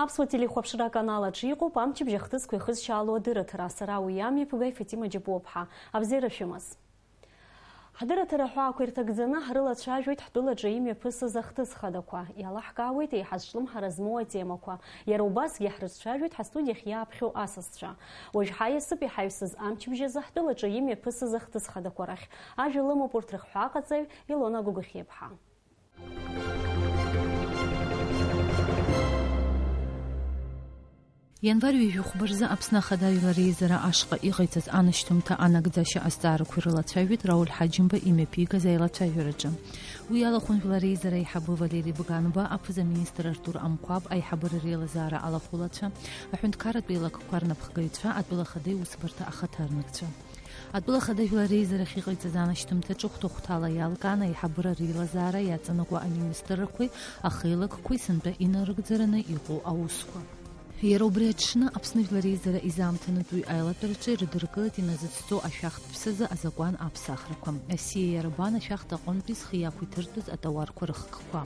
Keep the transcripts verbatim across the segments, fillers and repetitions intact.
Аԥсуа телехәаԥшра аканал аҿы иҟоуп амчыбжь ахҭысқәа ихызшьаало адырраҭара, сара уи амҩаԥгаҩ Фатима Џьапуаԥҳа. Абзиара шәымаз. Ҳдырраҭара аҳәаақәа ирҭагӡаны ҳрылацәажәоит ҳтәылаҿы имҩаԥысыз ахҭыс хадақәа, иалаҳкаауеит еиҳа зҿлымҳара змоу атемақәа, иара убасгьы ҳрыцәажәоит ҳастудиахь иааԥхьоу асасцәа. Уажә ҳаиасып иҳаҩсыз амчыбжь азы ҳтәылаҿы имҩаԥысыз ахҭыс хадақәа рахь. Ажәа лымоуп урҭ рыхҳәааҟаҵаҩ Илона Гогохиаԥҳа. Ианвар ҩажәи хәба рзы Аԥсны Ахада Жәлар Реизара ашҟа иҟаиҵаз анашьҭымҭа анагӡашьа азҵаарақәа ирылацәажәеит Рауль Ҳаџьымба имҩаԥигаз аилацәажәараҿы. Уи иалахәын Жәлар Реизара аиҳабы Валери Бганба, аԥыза-министр Артур Амқәаб, аиҳабыра реилазаара алахәылацәа, аҳәынҭқарратә еилакқәа рнапхгаҩцәа, атәыла Ахада иусбарҭа ахаҭарнакцәа. Атәыла Ахада Жәлар Реизарахь иҟаиҵаз анашьҭымҭаҿы хәҭа-хәҭала иалкаан аиҳабыра реилазаара иаҵанакуа аминистррақәеи ахеилакқәеи сынтәа инарыгӡараны иҟоу аусқәа. Иара убри аҽны Аԥсны Жәлар Реизара изаамҭанытәуаҩ аилатәараҿы ирыдыркылеит иназыцҵо ашәахтә ԥсазы азакәан аԥсахрақәа. Асиа иарбан ашәахтә аҟынтәи зхы иақәиҭыртәыз атауарқәа рыхкқәа.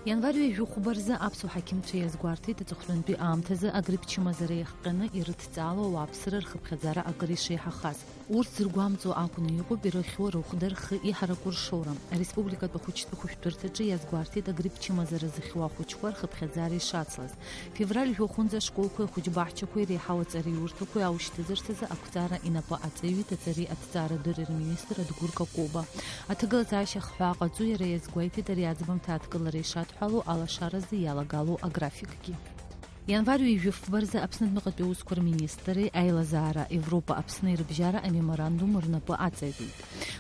Ианвар ҩажәи хәба рзы аԥсуа ҳақьымцәа иазгәарҭеит аҵыхәтәантәи аамҭазы агрипп чымазара иахҟьаны ирыҭҵаало ауааԥсыра рхыԥхьаӡара акыр ишеиҳахаз. Урҭ зыргәамҵуа акәны иҟоуп ирыхьуа рыхәда, рхы иҳараку ршоура. Ареспубликатә ахәыҷтәы хәышәтәырҭаҿы иазгәарҭеит агрипп чымазара зыхьуа ахәыҷқәа рхыԥхьаӡара ишацлаз. Февраль жәохәынӡа ашколқәеи ахәыҷбаҳчақәеи реиҳау аҵараиурҭақәеи аушьҭызарц азы ақәҵара инапы аҵаҩит аҵареи аҭҵаарадырреи рминистр Адгәыр Какоба. Аҭагылазаашьа ахҳәаа ҟаҵо иара иазгәеиҭеит ари аӡбамҭа адкылара ишадҳәало алашаразы иалагало аграфикгьы. Ианвар ҩажәи фба рзы Аԥсны адәныҟатәи аусқәа рминистрреи аилазаара Европа Аԥсни рыбжьара амеморандум рнапы аҵаҩит.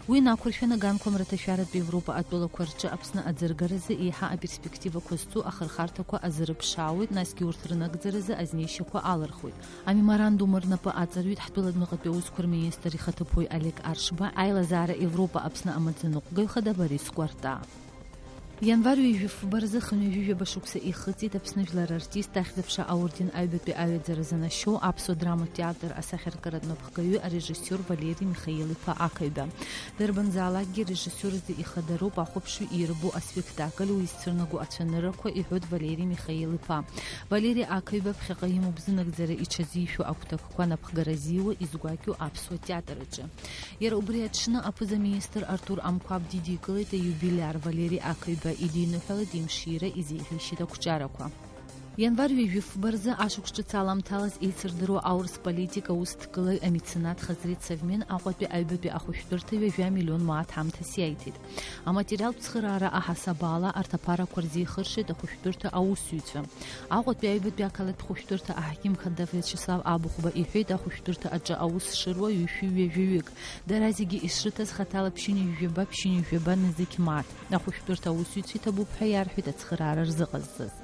Уи инақәыршәаны аганқәа мраҭашәаратәи Европа атәылақәа рҿы Аԥсны аӡыргаразы еиҳа аперспективақәа зцу ахырхарҭақәа азырԥшаауеит, насгьы урҭ рнагӡаразы азнеишьақәа алырхуеит. Амеморандум рнапы аҵарҩит ҳтәыла адәныҟатәи аусқәа рминистр ихаҭыԥуаҩ Олег Аршба, аилазаара Европа Аԥсны амаӡаныҟәгаҩ хада Борис Кәарта. Ианвар ҩажәи фба рзы хынҩажәи жәаба шықәса ихыҵит Аԥсны жәлар артист, Ахьӡ-аԥша аорден аҩбатәи аҩаӡара занашьоу, аԥсуа драматә театр асахьаркыратә напхгаҩы, арежиссиор Валери Михаил-иԥа Ақаҩба. Дарбанзаалакгьы арежиссиор изы ихадароуп ахәаԥшҩы ирбо аспектакль, уи изцәырнаго ацәаныррақәа, иҳәоит Валери Михаил-иԥа. Валери Ақаҩба ԥхьаҟа имоуп зынагӡара иҽазишәо агәҭакқәа напхгара зиуа, изгәакьоу аԥсуа театр аҿы. Иара убри аҽны аԥыза-министр Артур Амқәаб дидикылеит аиубилиар, Валери Ақаҩба идиныҳәалеит имшира, изеиӷьеишьеит ақәҿиарақәа. Ианвар ҩажәи фба рзы ашықәс ҿыц аламҭалаз еицырдыруа аурыс политик аус дкылаҩ амеценат Хазрет Савмен Аҟәатәи аҩбатәи ахәышәтәырҭа ҩажәа миллион мааҭ ҳамҭас иаиҭеит. Аматериалтә цхыраара аҳасабала арҭ аԥарақәа рзы ихыршеит ахәышәтәырҭа аусзуҩцәа. Аҟәатәи аҩбатәи ақалақьтә хәышәтәырҭа аҳақьым хада Виачеслав Абыхәба иҳәеит, ахәышәтәырҭа аҿы аус шыруа ҩышәи ҩажәаҩык. Дара зегьы ишрыҭаз хаҭала ԥшьынҩажәи жәаба, ԥшьынҩажәи жәаба нызқь мааҭ. Ахәышәтәырҭа аусзуҩцәа иҭабуп ҳәа иарҳәеит ацхыраара рзыҟазҵаз.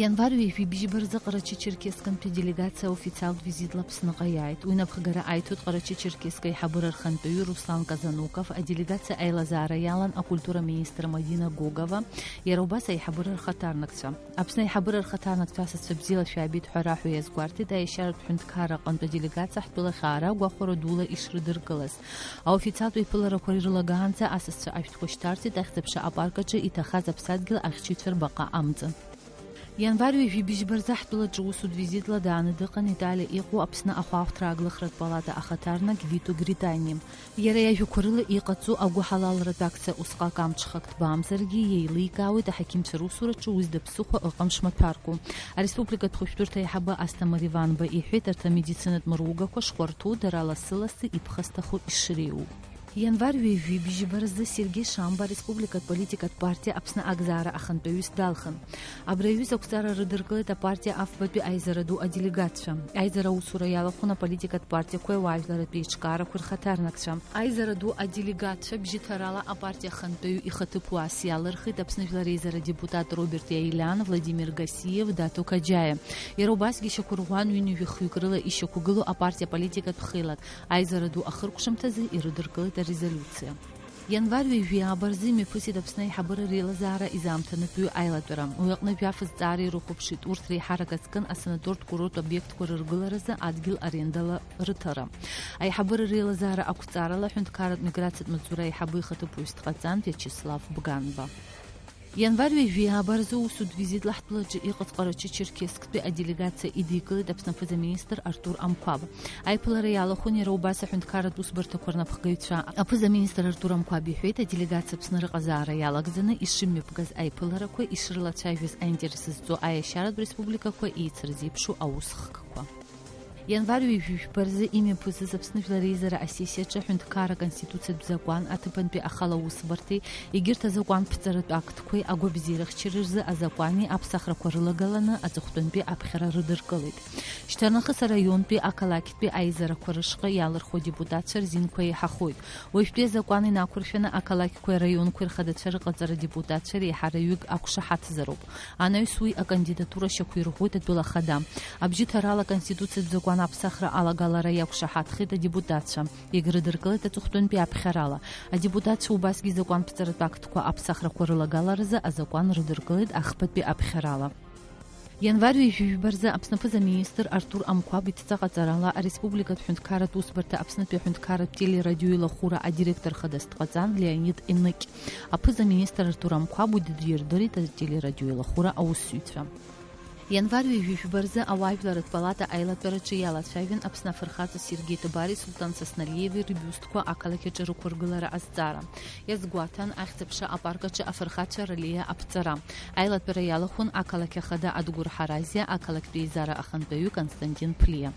Ианвар ҩажәи бжьба рзы Ҟарачы-Черкескынтәи делегациа официалтә визитла Аԥсныҟа иааит. Уи напхгара аиҭоит Ҟарачы-Черкесск аиҳабыра рхантәаҩы Руслан Казануков, аделегациа аилазаара иалан акультура министр Мадина Гогова, иара убас аиҳабыра рхаҭарнакцәа. Аԥсны аиҳабыра рхаҭарнакцәа асасцәа бзиала шәаабеит ҳәа раҳәо иазгәарҭеит аиашьаратә ҳәынҭқарра аҟынтә аделегациа ҳтәылахь аара агәахәара дула ишрыдыркылаз. Аофициалтә еиԥыларақәа ирылагаанӡа асасцәа ашәҭқәа шьҭарҵеит, Ахьӡ-аԥша апарк аҿы иҭахаз аԥсадгьыл ахьчаҩцәа рбаҟа амҵан. Ианвар ҩажәи бжьба рзы ҳтәылаҿы усутә визитла дааны дыҟан Италиа иҟоу Аԥсны ахәаахәҭра ааглыхратә палата ахаҭарнак Вито Гритани. Иара иажәақәа рыла иҟаҵоу агәыҳалалратә акциа усҟак амҽхак ҭбаамзаргьы, иеиликаауеит аҳақьымцәа русураҿы уи зда ԥсыхәа ыҟам шмаҭәарку. Ареспубликатә хәышәтәырҭа аиҳабы Асҭамыр Иванба иҳәеит, арҭ амедицинатә мыругақәа шхәарҭоу, дара лассы-лассы иԥхасҭахо ишреиу. Ианвар ҩажәи бжьба рзы Сергеи Шамба ареспубликатә политикатә партиа Аԥсны акзаара ахантәаҩыс далхын. Абри аҩыза ақәҵара рыдыркылеит апартиа афбатәи аизара ду аделегатцәа. Аизара аусура иалахәын аполитикатә партиақәеи ауаажәларратә еиҿкаарақәеи рхаҭарнакцәа. Аизара ду аделегатцәа бжьыҭарала апартиа ахантәаҩы ихаҭыԥуаас иалырхит Аԥсны Жәлар Реизара адепутат Роберт Иаилиан, Владимир Гасиев, Даҭо Каџьаиа. Иара убасгьы шьақәырӷәӷәан ҩынҩажәи хҩык рыла ишьақәгылоу апартиа аполитикатә хеилак аизара ду ахыркәшамҭазы ирыдыркылеит арезолиуциа. Ианвар ҩажәи ааба рзы имҩаԥысит Аԥсны аиҳабыра реилазаара изаамҭанытәиу аилатәара. Уи аҟны жәаф зҵаара ирыхәаԥшит урҭ реиҳарак азкын асанатортә-курорттә обиектқәа рыргыларазы адгьыл арендала рыҭара. Аиҳабыра реилазаара ақәҵарала аҳәынҭқарратә миграциатә маҵзура аиҳабы ихаҭыԥуаҩыс дҟаҵан Виачеслав Бганба. Ианвар ҩажәи ааба рзы усутә визитла ҳтәылаҿы иҟаз Ҟарачы-Черкессктәи аделегациа идикылеит Аԥсны аԥыза-министр Артур Амқәаб. Аиԥылара иалахәын иара убас аҳәынҭқарратә усбарҭақәа рнапхгаҩцәа. Аԥыза-министр Артур Амқәаб иҳәеит, аделегациа Аԥсны рыҟазаара иалагӡаны ишымҩаԥгаз аиԥыларақәа, ишрылацәажәоз аинтерес зҵо аиашьаратә республикақәа еицырзеиԥшу аусхкқәа. Ианвар ҩажәи жәба рзы имҩаԥысыз Аԥсны Жәлар Реизара асессиаҿы аҳәынҭқарра Конституциатә закәан, аҭыԥантәи ахала усбарҭеи, егьырҭ азакәанԥҵаратә актқәеи агәабзиарахьчара рзы азакәани аԥсахрақәа рылагаланы аҵыхәтәантәи аԥхьара рыдыркылеит. Шьҭарнахыс араионтәи ақалақьтәи аизарақәа рышҟа иалырхуа адепутатцәа рзинқәа еиҳахоит. Уажәтәи азакәан инақәыршәаны ақалақьқәеи араионқәеи рхадацәа рыҟаҵара адепутатцәа реиҳараҩык ақәшаҳаҭзароуп. Анаҩс уи акандидатура шьақәирӷәӷәоит атәыла ахада. Абжьыҭарала Аконституциатә закәан аԥсахра алагалара иақәшаҳаҭхеит адепутатцәа, иагьрыдыркылеит аҵыхәтәантәи аԥхьарала. Адепутатцәа убасгьы изакәанԥҵаратә актқәа аԥсахрақәа рылагаларазы азакәан рыдыркылеит ахԥатәи аԥхьарала. Ианвар ҩажәи жәба рзы Аԥсны аԥыза-министр Артур Амқәаб идҵа ҟаҵарала ареспубликатә ҳәынҭқарратә усбарҭа Аԥснытәи аҳәынҭқарратә телерадиоилахәыра адиректор хадас дҟаҵан Леонид Еныкь. Аԥыза-министр Артур Амқәаб уи дидирдырит ателерадиоилахәыра аусзуҩцәа. Ианвар ҩажәи жәба рзы ауаажәларратә палата аилатәараҿы иалацәажәон Аԥсны афырхаҵа Сергеи Ҭабареи Сулҭан Сасналиеви рбиустқәа ақалақь аҿы рықәыргылара азҵаара. Иазгәаҭан, Ахьӡ-аԥша апарк аҿы афырхацәа ралеиа аԥҵара. Аилатәара иалахәын ақалақь ахада Адгәыр Ҳаразиа, ақалақьтә еизара ахантәаҩы Константин Ԥлиа.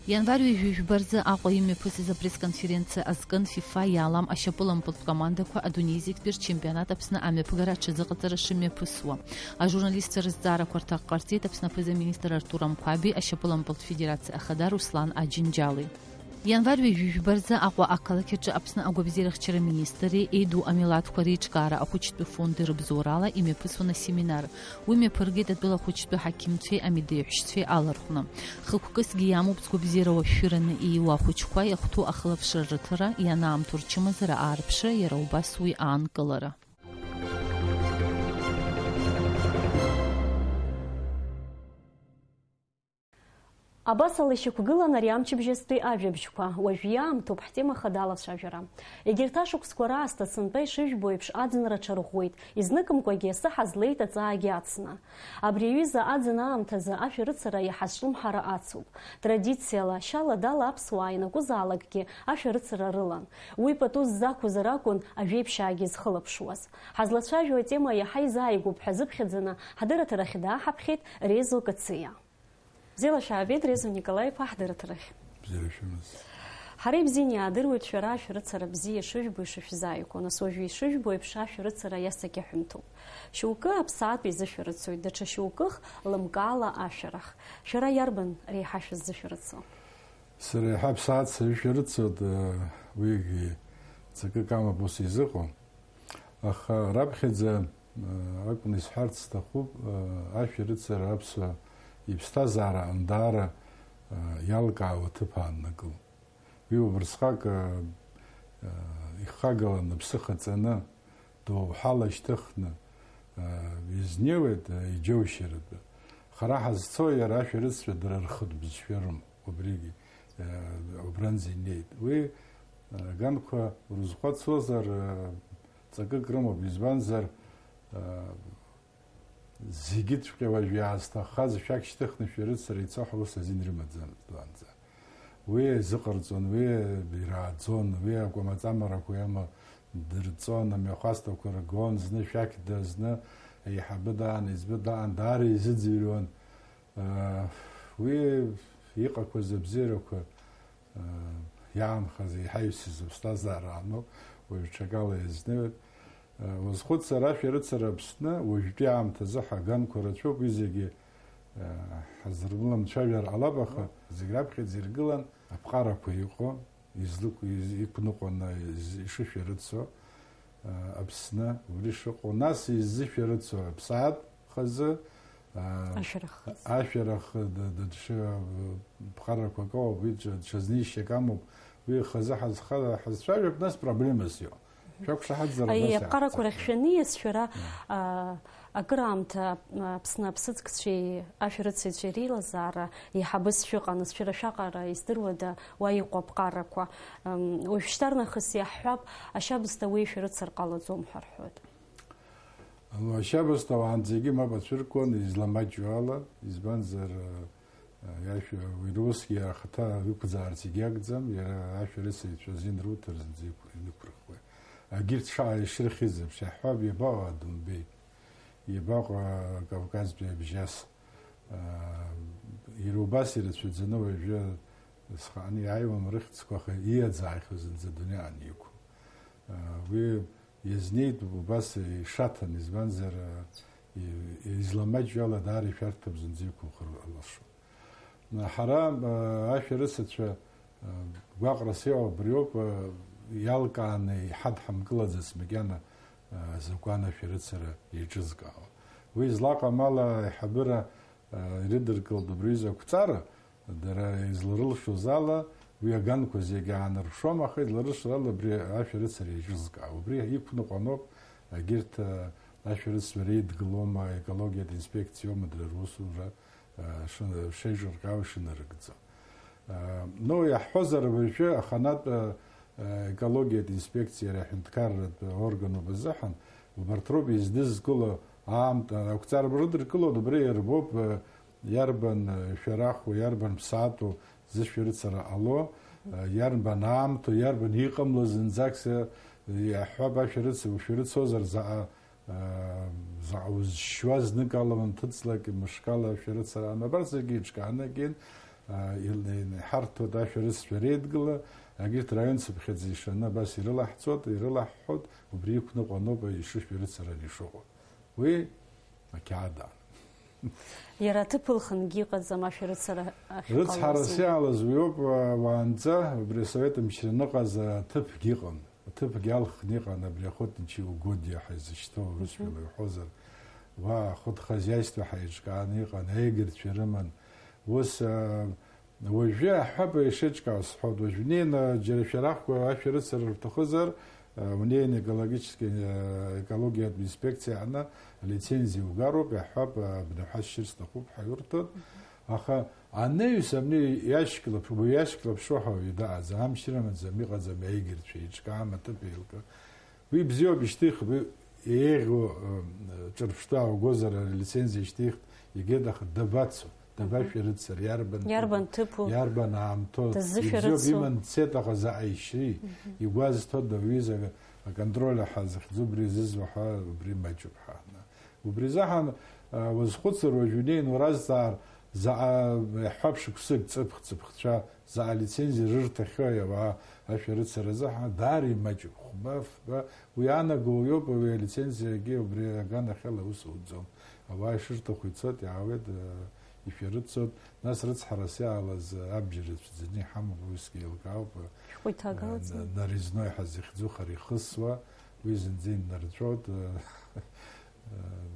Ианвар ҩажәи жәба рзы Аҟәа имҩаԥысыз апресс-конференциа азкын ФИФА иалам ашьапылампылтә командақәа адунеи зегьтәи рчемпионат Аԥсны амҩаԥгара аҽазыҟаҵара шымҩаԥысуа. Ажурналистцәа рызҵаарақәа рҭак ҟарҵеит Аԥсны аԥыза-министр Артур Амқәаби ашьапылампылтә федерациа ахада Руслан Аџьынџьали. Ианвар ҩажәи жәба рзы Аҟәа ақалақь аҿы Аԥсны агәабзиарахьчара министри еиду амилаҭқәа реиҿкаара ахәыҷтәы фонди рыбзоурала имҩаԥысуан асеминар. Уи мҩаԥыргеит атәыла ахәыҷтәы ҳақьымцәеи амедеиҳәшьцәеи алархәны. Хықәкысгьы иамоуп згәабзиара уашәшәыраны ииуа ахәыҷқәа иахәҭоу ахылаԥшра рыҭара, ианаамҭоу рчымазара аарԥшра, иара убас уи аанкылара. Абасала ишьақәгылан ари амчыбжьазтәи ажәабжьқәа. Уажә иаамҭоуп ҳтема хада алацәажәара. Егьырҭ ашықәсқәа раасҭа сынтәа ишыжәбо еиԥш аӡынра аҽарӷәӷәеит, изныкымкәагьы асы ҳазлеит аҵаагьы ацны. Абри аҩыза аӡын аамҭазы ашәарыцара иаҳа азҿлымҳара ацуп. Традициала, шьала-дала аԥсуаа ианакәызаалакгьы ашәарыцара рылан. Уи пату ззақәыз ракәын ажәеиԥшьаагьы зхылаԥшуаз. Ҳазлацәажәо атема иаҳа изааигәоуп ҳәа зыԥхьаӡаны ҳадырраҭарахь дааҳаԥхьеит Резо Кациа. Бзиала шәаабеит, Резо Николаи-иԥа, ҳдырраҭарахь. Бзиара шәымаз. Ҳара ибзианы иаадыруеит шәара ашәарыцара бзиа ишыжәбо, ишышәзааигәо, нас уажәы ишыжәбо еиԥш ашәарыцара иасҭагьы ҳәынҭоуп. Шьоукы аԥсаатә изышәарыцоит, даҽа шьоукых лымкаала ашәарах. Шәара иарбан реиҳа шәыззышәарыцо? Сара еиҳа аԥсаатә сышәарыцоит, э, уигьы ҵакык амоуп ус изыҟоу. Аха раԥхьаӡа, э, акәны исҳәарц сҭахуп, э, ашәарыцара аԥсуа иԥсҭазаара андаара, э, иалкаауа ҭыԥ ааннакылоит. Уи убырсҟак, э, э, ихагаланы, аԥсы хаҵаны, доуҳала шьҭыхны, э, изнеиуеит, э, иџьоушьаратәы. Хара ҳазцо иара ашәарыццәа дара рхатә бызшәа рымоуп, убригьы, э, убранӡа инеит. Уи, э, аганқәа урызхәыцуазар, э, ҵакык рымоуп, избанзар, э, зегьыҵәҟьа уажә иаазҭаххаз шәақь шьҭыхны шәарыцара ицо ҳәа ус азин рымаӡамызт уаанӡа. Уи изыҟарҵон, уи ирааӡон, уи акәамаҵамарақәа иама дырҵон, амҩахәасҭақәа ргон, зны шәақь да, зны аиҳабы даан, еиҵбы даан, даара изыӡырҩуан. Уи иҟақәаз абзиарақәа иаанхаз, еиҳа исыз аԥсҭазаара аануп, уажә ҽакала иазнеиуеит. Уазхәыцыр, ашәарыцара Аԥсны уажәтәи аамҭазы ҳаганқәа рацәоуп, уи зегьы ҳазрыламцәажәар ҟалап, аха зегь раԥхьаӡа иргылан аԥҟарақәа иҟоу, излықә-, из-, иқәныҟәаны из-, ишышәарыцо, а, Аԥсны убри шыҟоу, нас иззышәарыцо аԥсаатә хазы, а, ашәарах хазы. Ашәарах д-, д-, дшы-, ԥҟарақәак ауп, уи ҽа-, ҽазнеишьак амоуп, уи хазы ҳазха-, ҳазцәажәап, нас проблемас иоуп. Шәақәшаҳаҭзар, абас аԥҟарақәа иаҳҵап. Рахь шәаниасшәара, а, акыраамҭа, а, Аԥсны аԥсыӡкцәеи ашәарыцаҩцәеи реилазаара еиҳабыс шәыҟан, шәара шәаҟара издыруада уа иҟоу аԥҟарақәа? Ам, уажәшьҭарнахыс иаҳҳәап, ашьабсҭа уеишәа рыцыр ҟалаӡом ҳәа рҳәоит. Лашьабысҭа уаанӡагьы мап ацәыркуан изламаҷу ала, избанзар, э, иашәа, уи русгьы ахаҭа иқәӡаарц егьагӡам, иара ашәарыцаҩцәа азин руҭар зынӡа иқә-, инықәрыхуеит. Агьырҭ шаа ишрыхьыз еиԥш, иаҳҳәап, иабаҟоу Адомбеи, иабаҟоу Кавказтәи абжьас? Э, иара убас ирацәаӡаны уажәы схааны иааиуам рыхьӡқәа, аха ииаӡааихьоу зынӡа адунеи аан иқәым. Э, уи иазнеит убас ишаҭан, избанзар, э, и-, изламаҷу ала даара ишәарҭоуп зынӡа иқәымхар алшо. Ҳара, э, ашәарыцацәа, э, гәаҟрас иҟоу убриоуп, э, иалкааны иҳадҳамкылаӡац макьана, э, азакәан ашәарыцара еиҿызкаауа. Уи злаҟам ала аиҳабыра, э, ирыдыркылт убри аҩыза ақәҵара, дара изларылшоз ала, уи аганқәа зегьы аанарԥшуам, аха изларылшоз ала убри ашәарыцара еиҿызкаауа. Убри иқәныҟәаноуп егьырҭ, э, ашәарыцацәа реидгылома, аекологиатә инспекциома дара русура, э, шын-, шеиҿыркаауа ишынарыгӡо. Э, ну, иаҳҳәозар, уажәы аханатә, э, э, екологиатә инспекциа ари аҳәынҭқарратә органуп азыҳәан, убарҭ роуп издызкыло аамҭа, ақәҵара рыдыркылоит, убри ирбоуп, э, иарбан, э, шәараху, иарбан ԥсаатәу зышәарыцара ҟало, э, иарбан аамҭоу, иарбан иҟамло зынӡак, э, иаҳҳәап, ашәарыца, ушәарыцозар заҟа, заҟа узшьуа зныкала унҭыҵлак, мышкала ашәарыцара, абарҭ зегьы еиҿкааны акин, а, ил-, ил-, иҳарҭоит ашәарыццәа реидгыла, егьырҭ раионцыԥхьаӡа ишаны абас ирылаҳҵоит, ирылаҳҳәоит, убри иқәныҟәаноуп ишышәарыцараны ишыҟоу. Уи ақьаад аан. Иара аҭыԥ ылхынгьы иҟаӡам ашәарыцара ахьҟалаз. Рыцҳарас иаалаз уиоуп, уа-, уаанӡа убри асовет мчра аныҟаз аҭыԥгьы ыҟан. Аҭыԥгьы алхны иҟан абри охотничьи угодья ҳәа изышьҭоу урысшәала иуҳәозар, уа ахәыҭхозяйство ҳәа еиҿкааны иҟан, аиагарцәа ирыман. Ус, а, уажәы аҳәаба ишеиҿкаау сҳәоит, уажә wnеины џьара шәарахқәа ашәарыцара рҭахызар, а, wnеины екологический, а, екологиатә инспекциа аҟны алицензиа угароуп, иаҳҳәап, а, абнаҳәа шьыр сҭахуп ҳәа иурҭоит. Аха анаҩс абни иашьклаԥ-, уи иашьклаԥшуа ҳәа уаҩы дааӡам, амч рымаӡам, иҟаӡам аиагарцәа еиҿкаам, аҭыԥ еилкы. Уи бзиоуп, ишьҭихып, уи еиӷьу, м, ҿырԥштәы ааугозар, ари алицензиа ишьҭихт, игеит, аха дабацо, дабашәарыцар, иарбан Иарбан ҭыԥу? Иарбан аамҭоу? Дыззышәарыцо? Ибзиоуп, иман дцеит, аха заҟа ишьри, Мгм. Игәазҭода, уҩыза аконтроль ҳәа захьӡу убри зызуа ҳәа, убри маҷуп ҳәа. Убри азыҳәан, а, уазхәыцыр, уажә унеин уразҵаар, заҟа ҳәа шықәсык ҵыԥх-ҵыԥхцәа, заҟа лицензиа рырҭахьои ауаа ашәарыцара азыҳәан, даара имаҷуп. Хәба, фба, уи анаго уиоуп, уи алицензиагьы убри аганахьала аус ауӡом. Ауаа ишырҭаху ицоит, иаауеит, а, ишәарыцоит. Нас рыцҳарас иаалаз абџьар рацәаӡаны иҳамоуп, усгьы еилкаауп. Шәҟәы иҭагалаӡам? На-, нарезной ҳәа зыхьӡу хара ихысуа, уи зынӡа иннарҵәоит, а,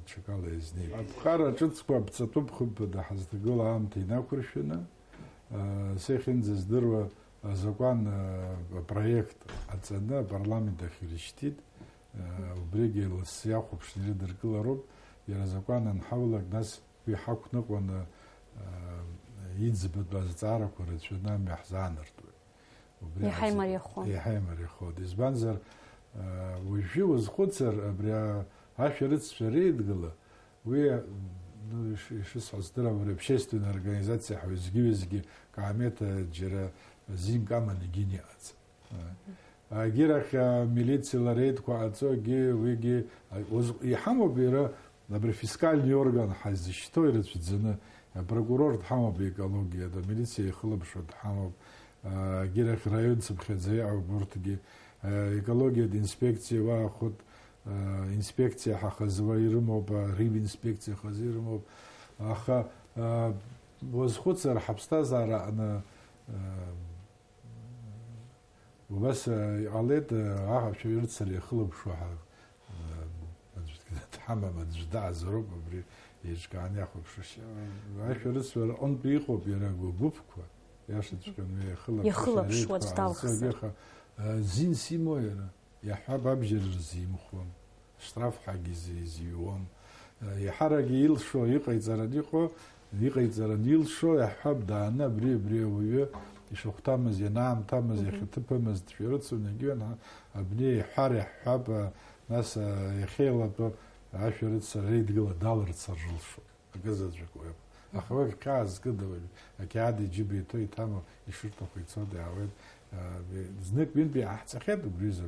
Ҽакала иазнеип. Аԥҟара ҿыцқәа аԥҵатәуп хымԥада ҳазҭагыла аамҭа инақәыршәаны, сахьынӡаздыруа азакәан апроект аҵаны апарламент ахь ирышьҭит. Убригьы лассы иахәаԥшны ирыдыркылароуп. Иара азакәан анҳаулак, нас уи ҳақәныҟәаны иӡбатәу азҵаарақәа рацәаны амҩа ҳзаанартуеит. Убри Иаҳа азы имариахон. Иаҳа имариахон. Избанзар, а, уажәы уазхәыцыр, абри а-, ашәарыццәа реидгыла, уи, а, ну, иш-, ишысҳәо здырам, абри общественная организациа ҳәа уеизгьы-уеизгьы каамеҭ, а, џьара зинк аманы егьин иҟаӡам. А, агьырахь, а, милициала реидқәа ҟаҵо, егьи, уигьы, а, уаз-, иҳамоуп иара, Абри афискальный орган ҳазышьҭоу ирацәаӡаны, апрокурор дҳамоуп, аекологиатә, амилициа ихылаԥшуа дҳамоуп, а, егьирахь раион цыԥхьаӡа иҟоуп урҭгьы, а, екологиатә инспекциа уа ахәыҭ, а, инспекциа ҳа хазы уа ирымоуп, а, рибинспекциа хазы ирымоуп, аха, а, уазхәыцыр, ҳаԥсҭазаара аҟны, а, Убас, э, иҟалеит, э, аҳ-, ашәарыцара иахылаԥшуа ҳа, э, аӡә дҳамам, аӡә даазароуп абри еиҿкааны иахәаԥшышьа. Ашәарыцара аҟынтәи иҟоуп иара агәыԥқәа, иашаҵәҟьаны уи иахылаԥшышьа Иахылаԥшуа ареидқәа аӡә далхзар. Ҟазҵогьы, аха, э, зинс имоу иара, иаҳҳәап, абџьар рзимхуам. Штраф ҳәагьы зи-, зиҩуам. Еиҳарак илшо, иҟаиҵаран иҟоу, иҟаиҵаран илшо, иаҳҳәап, дааны абри, абри ауаҩы ишахәҭамыз, ианаамҭамыз, Мгм. иахьаҭыԥамыз дшәарыцон, егьиуан, ҳа-, абни иҳәар иаҳҳәап, а, нас, а, иахьеилатәо, Ашәарыцара реидгыла далырцар рылшоит. Акызаҵәык уеиԥш. Аха уи хьаа зкыда уажәы? Ақьаад иџьыба иҭоу иҭаму, ишырҭаху ицоит, иаауеит. Знык-ҩынтә иааҳҵахьеит убри изы.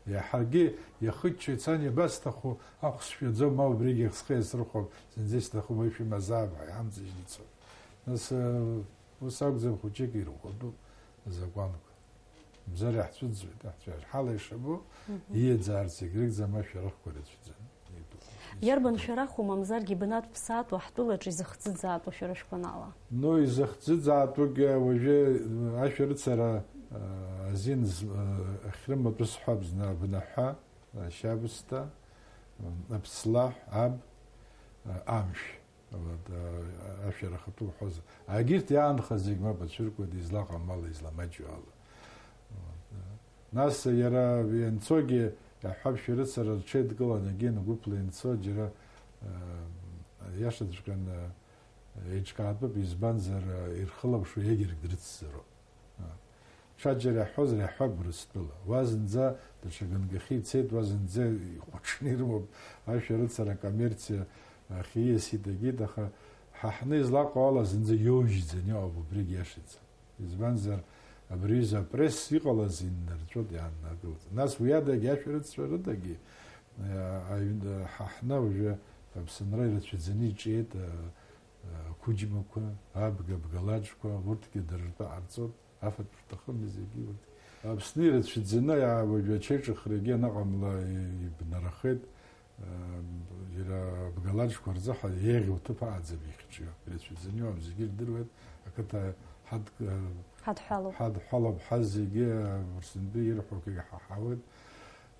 Иаҳагьы иахыччо ицан, иабасҭаху, ахә сшәаӡом, ма убригьы схы иасырхәап, зынӡа исҭахым уаҩ шәымазаап ҳәа иҳамҵыжьны ицоит. Нас, ус акәӡам, хәыҷык ирӷәӷәатәуп азакәанқәа. Мзар иаҳцәыӡуеит, аҳцәажәара ҳала ишабо, ииаӡаарц егьрыгӡам, ашәарахқәа рацәаӡаны иатәуп. Иарбан шәараху, мамзаргьы бнатә ԥсаатәу ҳтәылаҿы изыхӡыӡаатәу шәара шәгәанала? Ну, изыхӡыӡаатәугьы уажәы, э, ашәарыцара, э, азин з-, э, ахьрыматәу сҳәап, зны абнаҳәа, э, ашьабсҭа, э, аԥслаҳә, аб, э, амшә. Вот, а, ашәарахатәы уҳәозар. Агьырҭ иаанхаз зегь мап ацәыркуеит, излаҟам ала, изламаҷу ала. Вот, а, нас иара ианцогьы, иаҳҳәап, шәарыцара рҽеидкыланы, егьи ианагәыԥла ианцо, џьара, а, иашаҵәҟьаны, еиҿкаатәуп, избанзар, а, ирхылаԥшуа егьырҭ дрыцзароуп. Ҽаџьара иаҳҳәозар, иаҳҳәап, Урыстәыла. Уа зынӡа даҽа ганкахьы ицеит, уа зынӡа ихәаҽны ирымоуп, ашәарыцара, акоммерциа ахь ииасит, агеит, аха ҳа ҳны излаҟоу ала зынӡа иоужьӡаны иҟоуп, убригь иашаӡам. Избанзар, абри аҩыза апресс иҟалаз иннарҵәоит, иааннакылҵ. Нас уи адагьы, ашәарыццәа рыдагьы, э, аҩн-, ҳа ҳны уажәы Аԥсынра ирацәаӡаны иҿиеит, э, ақәыџьмақәа, абга, абгалаџқәа, урҭгьы дара ртәы ҟарҵоит, афатә рҭахым зегьы урҭ. Аԥсны ирацәаӡаны, иаа, уажәы ачаиҿыхрагьы анаҟамла ибнарахеит, ам, иара абгалаџқәа рзы ҳа еиӷьу ҭыԥ аҟаӡам ихьҿио. Ирацәаӡаны иоуп, зегьы ирдыруеит, ақыҭа ҳадк-, Ҳадҳәалоуп. Ҳадҳәалоуп, ҳа зегьы, а, Урсынтәи ирҳәо акгьы ҳаҳауеит.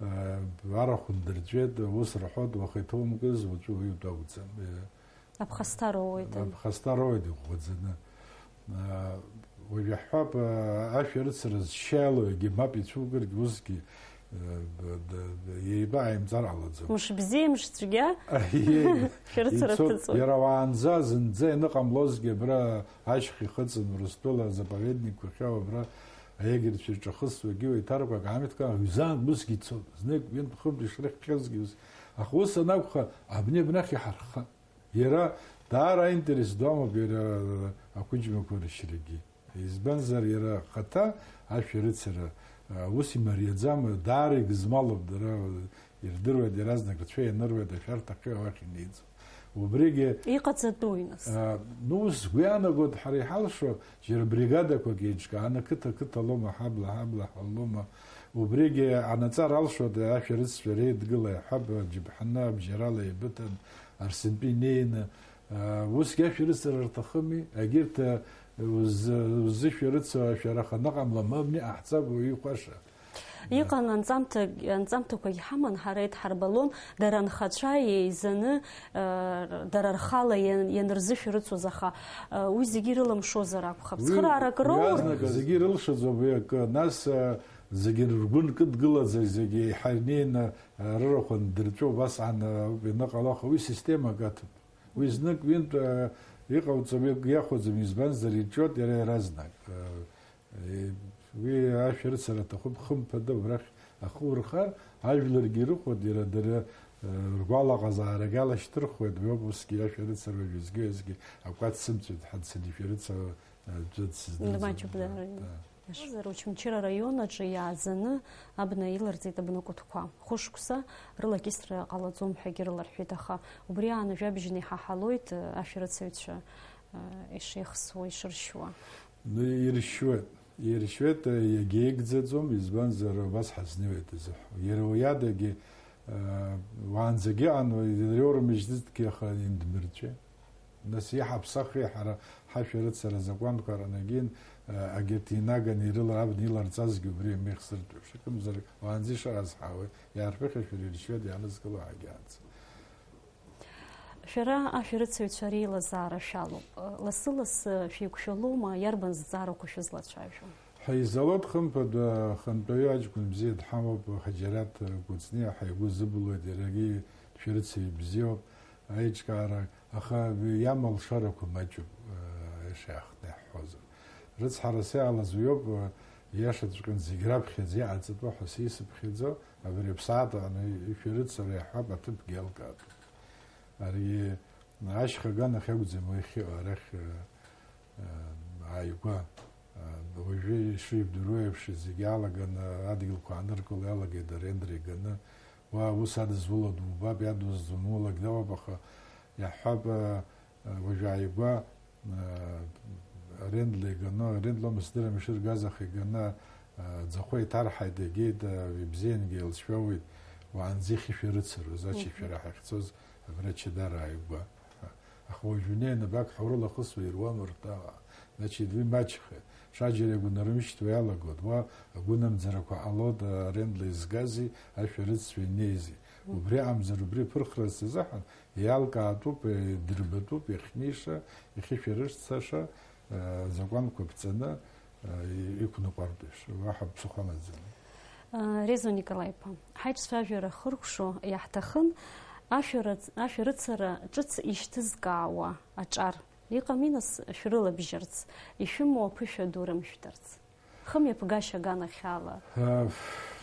А, арахә ндырҵәеит, ус рҳәоит, уаха иҭоумкыз, уаҵәы уаҩы дакәӡам. Э, Аԥхасҭа роуеит. Аԥхасҭа роуеит иӷәӷәаӡаны. А, уажә иаҳҳәап, а, ашәарыцара зшьа иалоу егьи мап ицәугаргьы, усгьы, э, б-, д-, д-, еибааимҵар ҟалаӡом. Мышбзиа, мышцәгьа Аиеи. Шәарыцара Ицо-, ҭыҵуеит. Иара уаанӡа зынӡа ианыҟамлозгьы абра ашьха ихыҵын, Урыстәыла азаповедникқәа ахьыҟоу абра аегерцәа ирҿахысуагьы уеиҭаркуак аамҭақәа ҩ-заанк усгьы ицон. Знык, ҩынтә, хынтә ишрыхьхьазгьы ус. Аха ус анакәха, абни абнахь иҳарххан. Иара даара аинтерес ду амоуп иара ақәыџьмақәа рышьрагьы. Избанзар, иара ахаҭа ашәарыцара, а, ус имариаӡам, даара игызмалуп, дара ирдыруеит, иаразнак рцәа ианыруеит, ашәарҭа ахьыҟоу ахь инеиӡом. Убригьы Иҟаҵатәуи, нас? А, ну, сгәы иаанагоит, ҳара иҳалшо, џьара бригадақәак еиҿкааны, қыҭа-қыҭа лоума, ҳабла-ҳабла ҳәа лоума, убригьы анаҵар алшоит, ашәарыццәа реидгыла иҳәап, џьаԥҳаны абжьарала еибыҭан, Арсентәи инеины, а, усгьы ашәарыцара рҭахыми, агьырҭ, а, узы-, узышәарыцо ашәарах аныҟамла, мамни ҟаҳҵап уаҩы ихәаша. Иҟан анҵамҭа-, анҵамҭақәагь ҳаман, ҳара идҳарбалон, дара анхацәа еизаны, э, дара рхала иан-, ианырзышәарыцоз, аха, э, уи зегьы ирылымшозар акәхап. Уи Цхыраарак роур? Иазнагаз зегьы ирылшаӡом уи акы. Нас, э, зегьы ргәы нкыдгылаӡа, зегьы еиҳа инеины, э, рырахә андырҵәо, убасҟан, э, ауп ианыҟало, аха уи системак аҭатәуп. Уи знык-ҩынтә, э, иҟауҵом, иахәаӡом, избанзар, иҿиоит иара иаразнак. Э, Уи ашәарыцара аҭахуп, хымԥада, убрахь ахы урхар, ажәларгьы ирыхәоит, иара дара, э, ргәалаҟазаарагь алашьҭырхуеит, уи ауп усгьы ашәарыцара уажәызгьы-уеизгьы акәац сымҵәеит, ҳа дсанишәарыцара, э, аӡәы дсыздырӡом. Дмаҷуп, да, Да, да. Ҳазар Очамчыра араион аҿы иааӡаны абна иларҵеит абнакәытқәа. Хәышықәса рылакьысра ҟалаӡом ҳәагьы рыларҳәеит, аха убри аан ажәабжьны иҳаҳалоит, э, ашәарыцаҩцәа, э, ишеихсуа, ишыршьуа. Ну, иршьуеит. Иршьуеит, иагьеигӡаӡом, избанзар, убас ҳазнеиуеит азыҳәа. Иара уи адагьы, э, уаанӡагьы ыҟан, иреиуоума, ижьӡызҭгьы, аха индмырҵәеит. Нас иҳаԥсахи ҳара ҳашәарыцара азакәанқәа ранагьын, э, агьырҭ инаганы ирыла-, абна иларҵазгьы убри амех сыртәуп. Шакымзар, уаанӡа ишыҟаз ҳауеит, иаарԥыхьашәар иршьуеит, иаанызкыло ҳагьаанӡа. Шәара ашәарыцаҩцәа реилазаара шәалоуп. Лассы-лассы шәеиқәшәалома, иарбан зҵаарақәа шәызлацәажәо? Ҳаизалоит, хымԥада, ахантәаҩы аҷкәын бзиа дҳамоуп, Ҳаџьараҭ Кәыҵниа, ҳаигәы зыбылуеит, иаргьы шәарыцаҩ бзиоуп, аиҿкаара, аха иамоу алшарақәа маҷуп, ишаҳхны иаҳҳәозар. Рыцҳарас иҟалаз уиоуп, иашаҵәҟьаны зегь раԥхьаӡа иҟаҵатәу ҳәа сисыԥхьаӡо, абри аԥсаатә аҟны ишәарыцара иаҳҳәап, аҭыԥгьы иалкаатәуп. Ари ашьха аганахь акәӡам уи ахьыҟоу, арахь, э, э, ааигәа. Э, уажәы ишыжәдыруа еиԥш, зегьы алаганы адгьылқәа ааныркыло иалагеит арендра иганы. Уа аус адызуло дубап, иадузумулак дауап, аха иаҳҳәап, э, э, уажәы ааигәа, э, арендла иганы, арендлома сыздырам, ишыргаз аха иганы, э, ӡахәа иҭарҳаит, игеит, э, ибзиангьы еилшәоуеит, уаанӡа ихьышәа рыцароз, ачашәара ҳахьцоз абра Чедара ааигәа. Аха уажә унеины абак ҳаурылахысуа ируам ртәала. Значит, уи маҷхеит. Ҽаџьара игәы нарымшьҭуа иалагоит. Уа агәынамӡарақәа ҟалоит, арендла изгази, ашәарыццәа инеизи. Убри акәымзар, убри ԥырхрас азыҳәан иалкаатәуп, идырбатәуп, иахьниша, иахьышәарыцаша, э, азакәанқәа ԥҵаны, э, иқәныҟәартә еиԥш. Уаҳа ԥсыхәа амаӡам. Резо Николаи-иԥа, ҳаиҿцәажәара хыркәшо иаҳҭахын, ашәарыц-, ашәарыцара ҿыц ишьҭызкаауа аҿар. Иҟами, нас, шәрылабжьарц, ишәымоу аԥышәа ду рымшәтарц? Хымҩаԥгашьа аганахьала. А,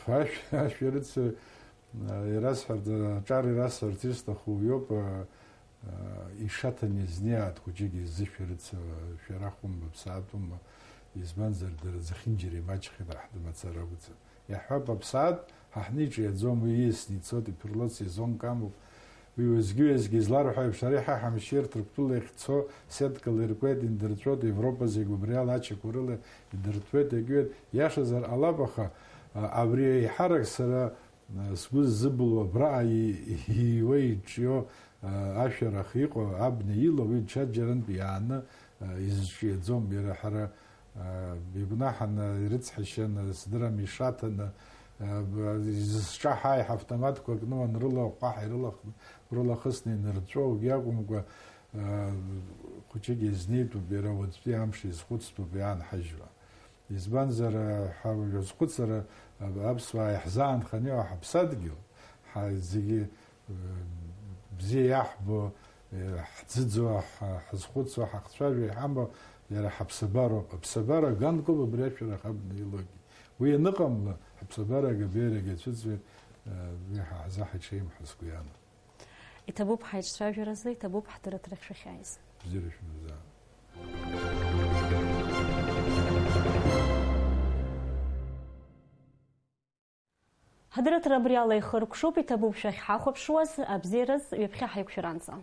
ашә-, ашәарыцара, а, ирасҳәарц, аҿар ирасҳәарц исҭаху уиоуп, а, а, ишаҭаны изнеиаат хәыҷык изышәарыцара, шәара хәымба, ԥсаатәума, избанзар, дара зехьынџьара имаҷхеит, ҳдымацара акәӡам. Иаҳҳәап, аԥсаатә ҳа ҳниҿиаӡом, уи ииасны ицоит, иԥырло сезонк амоуп. Уи уеизгьы-уеизгьы изларҳәо еиԥш, ари ҳа ҳамшьыр Ҭырқәтәыла иахьцо сеткала иркуеит, индырҵәоит, Европа зегь убри ала ачақәа рыла идырҭәуеит, иагьуеит. Иашазар ҟалап, аха, а, абри еиҳарак сара, а, сгәы ззыбылуа абраҟа и-, ииуа иҿио, а, ашәарах иҟоу, абна илоу, уи ҽаџьарантә иааны, а, изҿиаӡом. Иара ҳара Игәнаҳаны, ирыцҳашьаны, сдырам, ишаҭаны, изызҿаҳаи ҳавтоматқәа кны уанрылахәхәа, ҳаирылах-, урылахысны инырҵәо, убри акәымкәа, хәыҷык иазнеитәуп, иара уаҵәтәи амш изхәыцтәуп иаанҳажьуа. Избанзар, ҳа уажәы азхәыцра, аԥсуаа иаҳзаанханы иҟоу ҳаԥсадгьыл, ҳа зегьы бзиа иаҳбо, ҳӡыӡо, ҳазхәыцуа, ҳахцәажәо иҳамоу иара ҳаԥсабароуп. Аԥсабара аганкоуп абри ашәарах абна илоугьы. Уи аныҟамла, ҳаԥсабара агабеирагьы ацәыӡуеит, уи ҳа-, ҳзаҳаҽеим ҳәа сгәы иаанагоит. Иҭабуп ҳаиҿцәажәаразы, иҭабуп ҳдырраҭарахь шәахьааиз. Бзиара шәымазаап. Ҳдырраҭара абри ала ихыркәшоуп, иҭабуп шәахьҳахәаԥшуаз, абзиараз ҩаԥхьа ҳаиқәшәаранӡа.